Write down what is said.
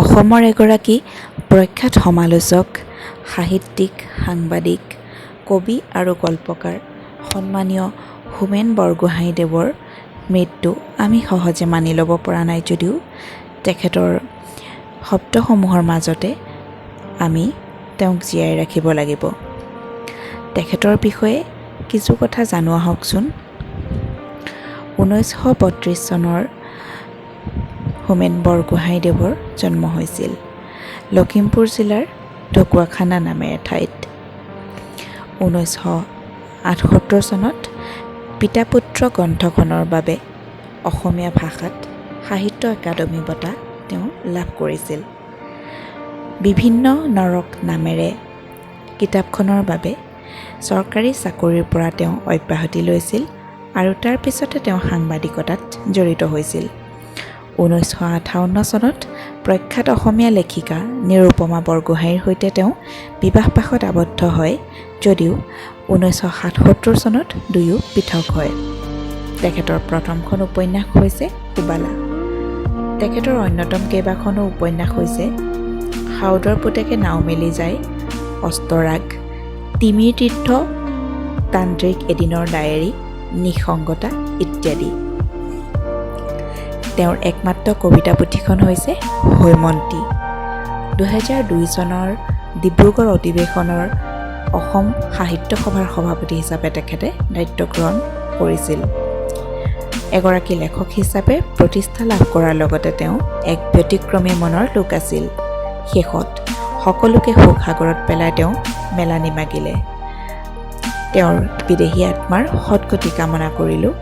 অসমৰ এগৰাকী প্ৰখ্যাত সমালোচক, সাহিত্যিক, সাংবাদিক, কবি আৰু গল্পকাৰ সন্মানীয় হোমেন বৰগোহাঞিদেৱৰ মৃত্যু আমি সহজে মানি ল'ব পৰা নাই যদিও তেখেতৰ শব্দসমূহৰ মাজতে আমি তেওঁক জীয়াই ৰাখিব লাগিব। তেখেতৰ বিষয়ে কিছু কথা জানো আহকচোন। 1932 চনৰ হোমেন বৰগোহাঞিদেৱৰ জন্ম হৈছিল লখিমপুৰ জিলাৰ ঢকুৱাখানা নামেৰে ঠাইত। 1978 চনত পিতা পুত্ৰ গ্ৰন্থখনৰ বাবে অসমীয়া ভাষাত সাহিত্য একাডেমী বঁটা তেওঁ লাভ কৰিছিল। বিভিন্ন নৰক নামেৰে কিতাপখনৰ বাবে চৰকাৰী চাকৰিৰ পৰা তেওঁ অব্যাহতি লৈছিল আৰু তাৰ পিছতে তেওঁ সাংবাদিকতাত জড়িত হৈছিল। 1958 চনত প্ৰখ্যাত অসমীয়া লেখিকা নিৰুপমা বৰগোহাঞিৰ সৈতে তেওঁ বিবাহপাশত আবদ্ধ হয় যদিও 1977 চনত দুয়ো পৃথক হয়। তেখেতৰ প্ৰথমখন উপন্যাস হৈছে সুবালা। তেখেতৰ অন্যতম কেইবাখনো উপন্যাস হৈছে সাউদৰ পুতেকে নাও মেলি যায়, অস্তৰাগ, তিমিৰ তীৰ্থ, তান্ত্ৰিক এদিনৰ ডায়েৰী, নিঃসংগতা ইত্যাদি। তেওঁৰ একমাত্ৰ কবিতা পুথিখন হৈছে হৈমন্তী। 2002 চনৰ ডিব্ৰুগড় অধিৱেশনৰ অসম সাহিত্য সভাৰ সভাপতি হিচাপে তেখেতে দায়িত্ব গ্ৰহণ কৰিছিল। এগৰাকী লেখক হিচাপে প্ৰতিষ্ঠা লাভ কৰাৰ লগতে তেওঁ এক ব্যতিক্ৰমী মনৰ লোক আছিল। শেষত সকলোকে শোকসাগৰত পেলাই তেওঁ মেলানি মাগিলে। তেওঁৰ বিদেহী আত্মাৰ সদগতি কামনা কৰিলোঁ।